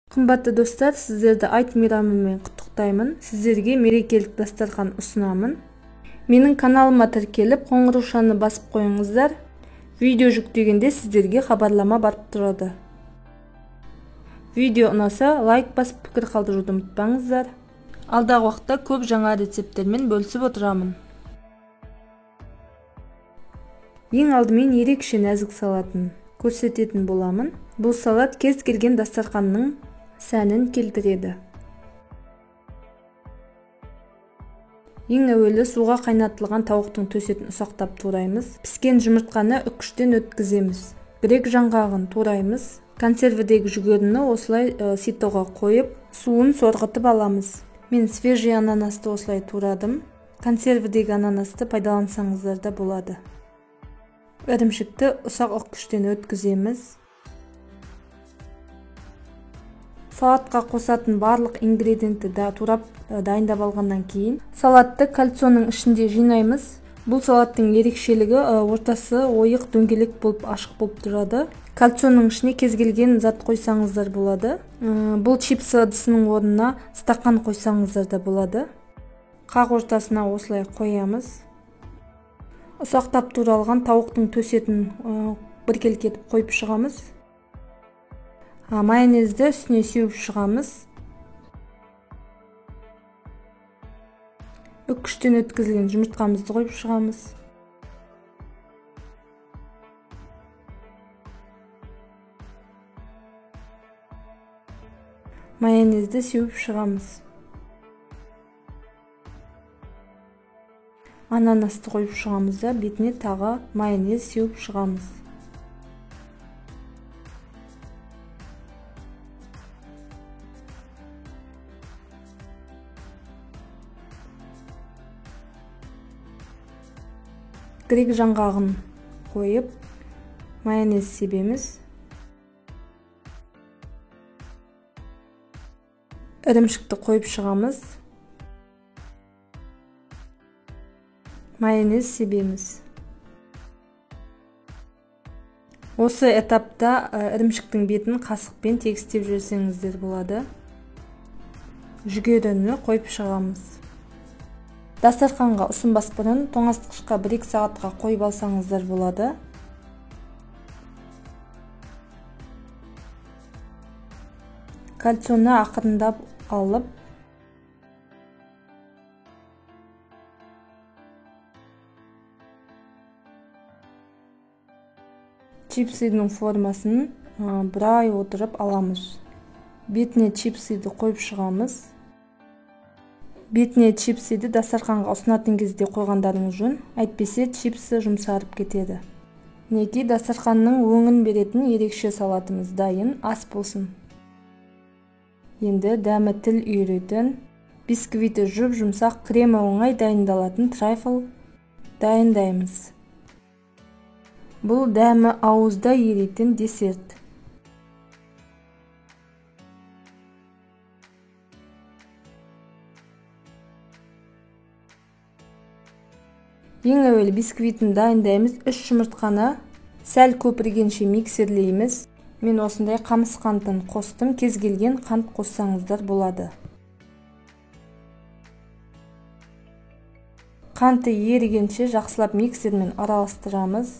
Қымбатты достар, сіздерді айт мейрамымен құттықтаймын. Сіздерге мерекелік дастархан ұсынамын. Менің каналыма тіркеліп, қоңыраушаны басып қойыңыздар. Видео жүктегенде сіздерге хабарлама барып тұрады. Видео ұнаса, лайк басып, пікір қалдыруды ұмытпаңыздар. Алдағы уақытта көп жаңа рецепттермен бөлісіп отырамын. Ең алдымен ерекше нәзік салатын көрсететін боламын. Бұл салат кез келген дастарханның сәнін келтіреді. Ең әуелі суға қайнатылған тауықтың төсетін ұсақтап тураймыз. Піскен жұмыртқаны үкіштен өткіземіз. Грек жаңғағын тураймыз. Консервідегі жүгеріні осылай ситоға қойып, суын сорғытып аламыз. Мен свежий ананасты осылай турадым. Консервідегі ананасты пайдалансаңыздар да болады. Ірімшікті ұсақ үкіштен өткіземіз. Салатқа қосатын барлық ингредиентті да турап дайындап алғаннан кейін салатты кальцоның ішінде жинаймыз. Бұл салаттың ерекшелігі ортасы ойық дөңгелек болып ашық болып тұрады. Кальцоның ішіне кез келген зат қойсаңыздар болады. Бұл чипсы ыдысының орнына стақан қойсаңыздар да болады. Қақ ортасына осылай қоямыз. Ұсақтап туралған тауықтың төсетін біркелкі етіп қойып шығамыз. Майонезді үстіне сеуіп шығамыз. Үкіштен өткізілген жұмыртқамызды қойып шығамыз. Майонезді сеуіп шығамыз. Ананасты қойып шығамыз да бетіне тағы майонез сеуіп шығамыз. Грек жаңғағын қойып, майонез себеміз. Ірімшікті қойып шығамыз. Майонез себеміз. Осы этапта ірімшіктің бетін қасықпен тегістеп жүрсеңіздер болады. Жүгеріні қойып шығамыз. Дастарханға ұсынбас бұрын тоңазытқышқа 1-2 сағатқа қойып алсаңыздар болады. Кальцоны ақырындап алып, чипсыдың формасын бұрай отырып аламыз. Бетіне чипсыды қойып шығамыз. Бетіне чипсыды дастарханға ұсынатын кезде қойғандарыңыз жөн, әйтпесе чипсы жұмсарып кетеді. Мінекей дастарханның өңін беретін ерекше салатымыз дайын, ас болсын. Енді дәмі тіл үйіретін, бисквиті жұп-жұмсақ, кремі оңай дайындалатын трайфл дайындаймыз. Бұл дәмі ауызда еритін десерт. Ең әуелі бисквитін дайындаймыз. 3 жұмыртқаны сәл көпіргенше миксерлейміз. Мен осындай қамыс қантын қостым. Кез келген қант қоссаңыздар болады. Қанты ерігенше жақсылап миксермен араластырамыз.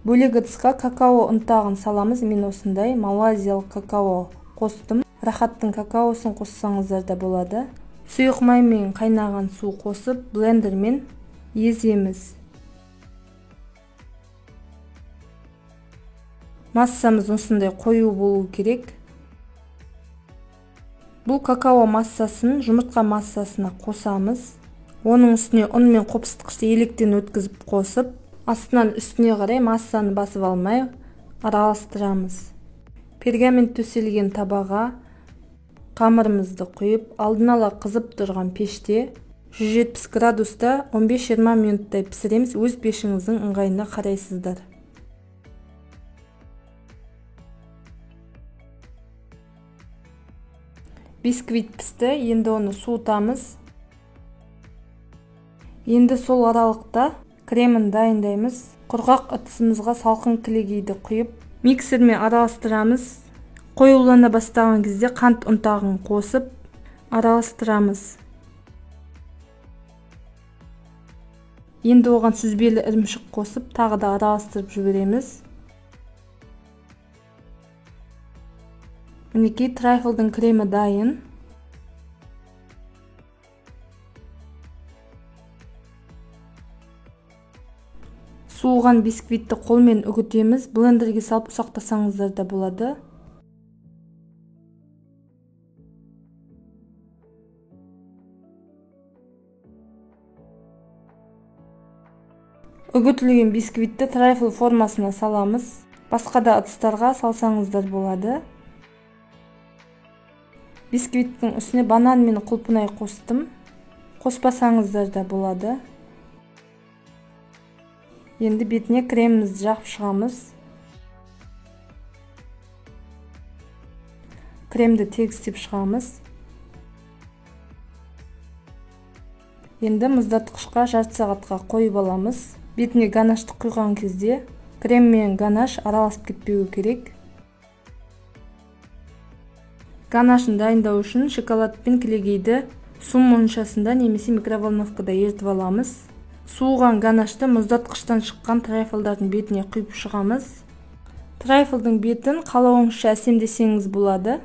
Бөлек ыдысқа какао ұнтағын саламыз. Мен осындай малайзиялық какао қостым. Рахаттың какаосын қоссаңыздар да болады. Сұйық маймен қайнаған су қосып, блендермен еземіз. Массамыз осындай қою болу керек. Бұл какао массасын жұмыртқа массасына қосамыз. Оның үстіне ұн мен қопсытқышты електен өткізіп қосып, астынан үстіне қарай массаны басып алмай араластырамыз. Пергамент төселген табаға қамырымызды құйып, алдын ала қызып тұрған пеште 170 градуста 15-20 минуттай пісіреміз. Өз пешіңіздің ыңғайына қарайсыздар. Бисквит пісті, енді оны суытамыз. Енді сол аралықта кремін дайындаймыз. Құрғақ ыдысымызға салқын кілегейді құйып, миксермен араластырамыз. Қоюлана бастаған кезде қант ұнтағын қосып араластырамыз. Енді оған сүзбелі ірімшік қосып, тағы да араластырып жібереміз. Мінекей, трайфлдың кремі дайын. Суыған бисквитті қолмен үгітеміз. Блендерге салып ұсақтасаңыздар да болады. Үгітілген бисквитті трайфл формасына саламыз. Басқа да ыдыстарға салсаңыздар болады. Бисквиттің үстіне банан мен құлпынай қостым. Қоспасаңыздар да болады. Енді бетіне кремімізді жағып шығамыз. Кремді тегістеп шығамыз. Енді мұздатқышқа жарты сағатқа қойып аламыз. Бетіне ганашты құйған кезде крем мен ганаш араласып кетпеуі керек. Ганашын дайындау үшін шоколад пен кілегейді су моншасында немесе микроволновкада ерітіп аламыз. Суыған ганашты мұздатқыштан шыққан трайфлдардың бетіне құйып шығамыз. Трайфлдың бетін қалауыңызша әсемдесеңіз болады.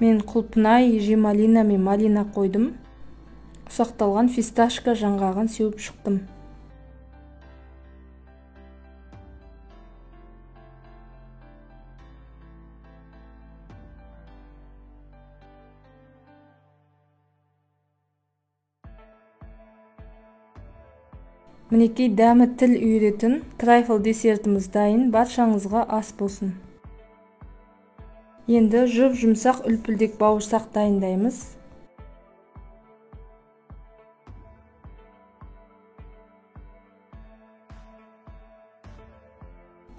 Мен құлпынай, жемалина мен малина қойдым. Ұсақталған фисташка жаңғағын сеуіп шықтым. Мінекей, дәмі тіл үйіретін трайфл десертіміз дайын. Баршаңызға ас болсын. Енді жұп-жұмсақ үлпілдек бауырсақ дайындаймыз.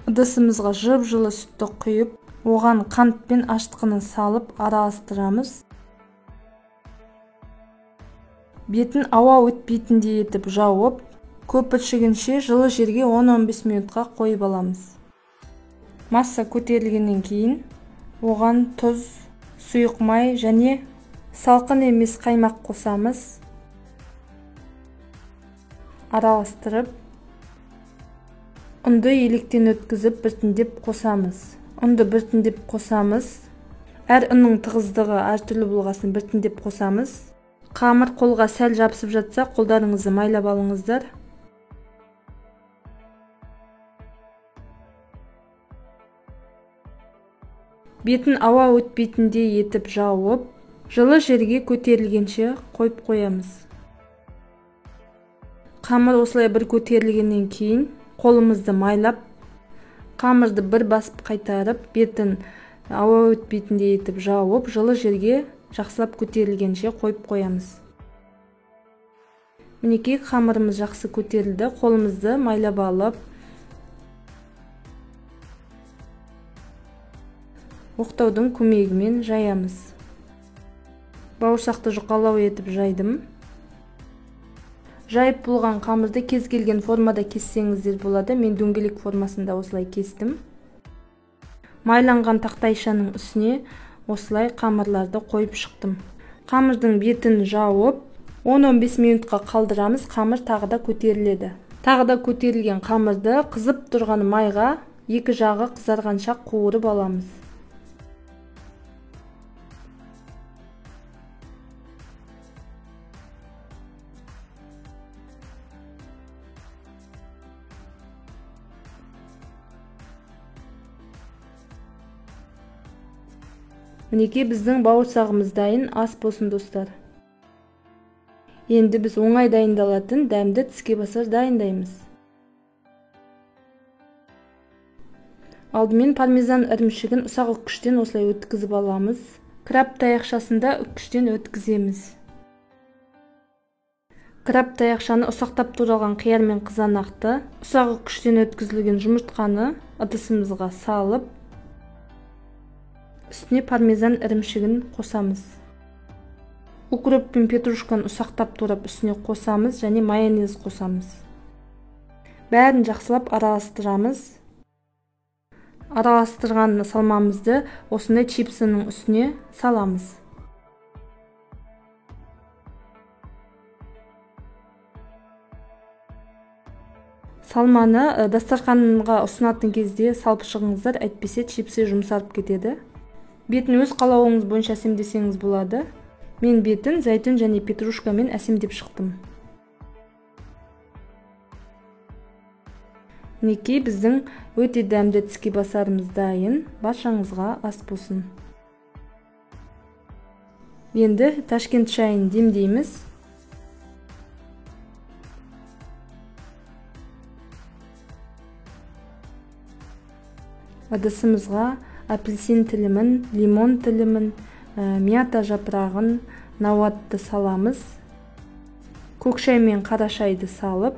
Ыдысымызға жып-жылы сүтті құйып, оған қант пен ашытқыны салып араластырамыз. Бетін ауа өтпейтіндей етіп жауып, көпіршігінше жылы жерге 10-15 минутқа қойып аламыз. Масса көтерілгеннен кейін оған тұз, сұйық май және салқын емес қаймақ қосамыз. Араластырып, ұнды електен өткізіп біртіндеп қосамыз. Ұнды біртіндеп қосамыз. Әр ұнның тығыздығы әртүрлі болғасын біртіндеп қосамыз. Қамыр қолға сәл жабысып жатса, қолдарыңызды майлап алыңыздар. Бетін ауа өтпейтіндей етіп жауып, жылы жерге көтерілгенше қойып қоямыз. Қамыр осылай бір көтерілгеннен кейін қолымызды майлап, қамырды бір басып қайтарып, бетін ауа өтпейтіндей етіп жауып, жылы жерге жақсылап көтерілгенше қойып қоямыз. Мінекей, қамырымыз жақсы көтерілді. Қолымызды майлап алып, оқтаудың көмегімен жаямыз. Бауырсақты жұқалау етіп жайдым. Жайып болған қамырды кез келген формада кессеңіздер болады. Мен дөңгелек формасында осылай кестім. Майланған тақтайшаның үстіне осылай қамырларды қойып шықтым. Қамырдың бетін жауып, 10-15 минутқа қалдырамыз. Қамыр тағы да көтеріледі. Тағы да көтерілген қамырды қызып тұрған майға екі жағы қызарғанша қуырып аламыз. Мінекей, біздің бауырсағымыз дайын. Ас болсын, достар. Енді біз оңай дайындалатын дәмді тіске басар дайындаймыз. Алдымен пармезан ірімшігін ұсақ үккіштен осылай өткізіп аламыз. Краб таяқшасында үккіштен өткіземіз. Краб таяқшаны ұсақтап туралған қияр мен қызанақты, ұсақ үккіштен өткізілген жұмыртқаны ыдысымызға салып, үстіне пармезан ірімшігін қосамыз. Укроп пен петрушканы ұсақтап турап үстіне қосамыз және майонез қосамыз. Бәрін жақсылап араластырамыз. Араластырған салмамызды осындай чипсының үстіне саламыз. Салманы дастарханға ұсынатын кезде салып шығыңыздар, әйтпесе чипсы жұмсарып кетеді. Бетін өз қалауыңыз бойынша әсемдесеңіз болады. Мен бетін зәйтүн және петрушкамен әсемдеп шықтым. Мінекей біздің өте дәмді тіске басарымыз дайын. Баршаңызға ас болсын. Енді Ташкент шайын демдейміз. Ыдысымызға апельсин тілімін, лимон тілімін, мята жапырағын, науатты саламыз. Көк шай мен қара шайды салып,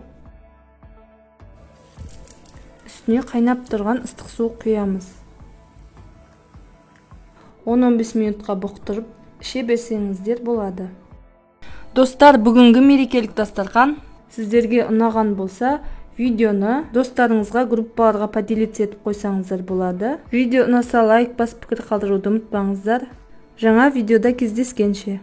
үстіне қайнап тұрған ыстық су құямыз. 10-15 минутқа бұқтырып, іше берсеңіздер болады. Достар, бүгінгі мерекелік дастархан сіздерге ұнаған болса, видеоны достарыңызға, группаларға поделиться етіп қойсаңыздар болады. Видео ұнаса лайк басып, пікір қалдыруды ұмытпаңыздар. Жаңа видеода кездескенше.